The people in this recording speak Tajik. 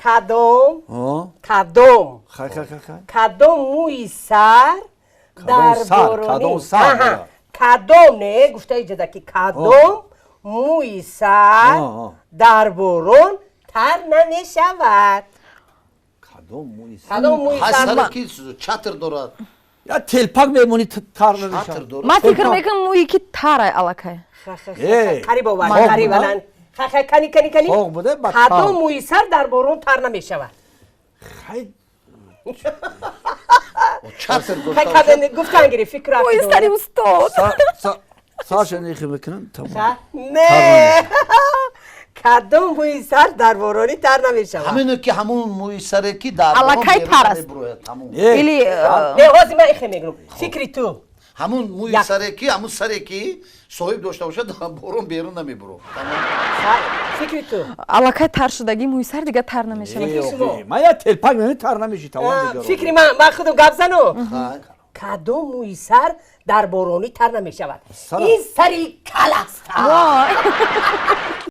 Кадом, О, кадом, хай, хай, хай, хай. Кадом мӯи сар дар сар, боронӣ кадом сар, Аҳа. да. Кадом, не, гуфта иҷоза, ки кадом мӯи сар О, о. дар борон тар намешавад? Кадом мӯи сар? Кадом мӯи Ҳай, сар? саре ки чатр дорад. Я телпак мемонӣ, тар Чатр намешавад. дорад. Ман фикр мекунам, мӯи ки тарай аллакай. Эй, Қариб овард, хоқ қариб. буда? Алан, хай, кани, кани, кани. Хоқ буда, ба Кадом тар. мӯи сар дар борон тар намешавад? Хай. Чатр Хай, дошта. Кадом гуфтан гири, фикр. Мӯи сари устод. Сарша нехи мекунам, тамом. Не, кадом мӯи сар дар борони тар намешавад? Ҳамино ки ҳамун мӯи саре ки дар борон Аллакай берун тар аст. намебурояд, тамом. Э, Или Не, ҳозир ман ихе мегӯям, фикри ту. Ҳамун мӯи Як. саре ки, ҳамун саре ки соҳиб дошта бошад, дар борон берун намебурод, тамом. Фикри ту. Аллакай тар шудагӣ мӯи сар дига тар намешавад. Э, шумо. охи, ман я телпак мемонӣ, тар намеши, тамом дигар. Фикри ман, ман худам гап зану. Хай. Кадом мӯи сар дар боронӣ тар намешавад? Сара. Ин сари кал аст. Вой.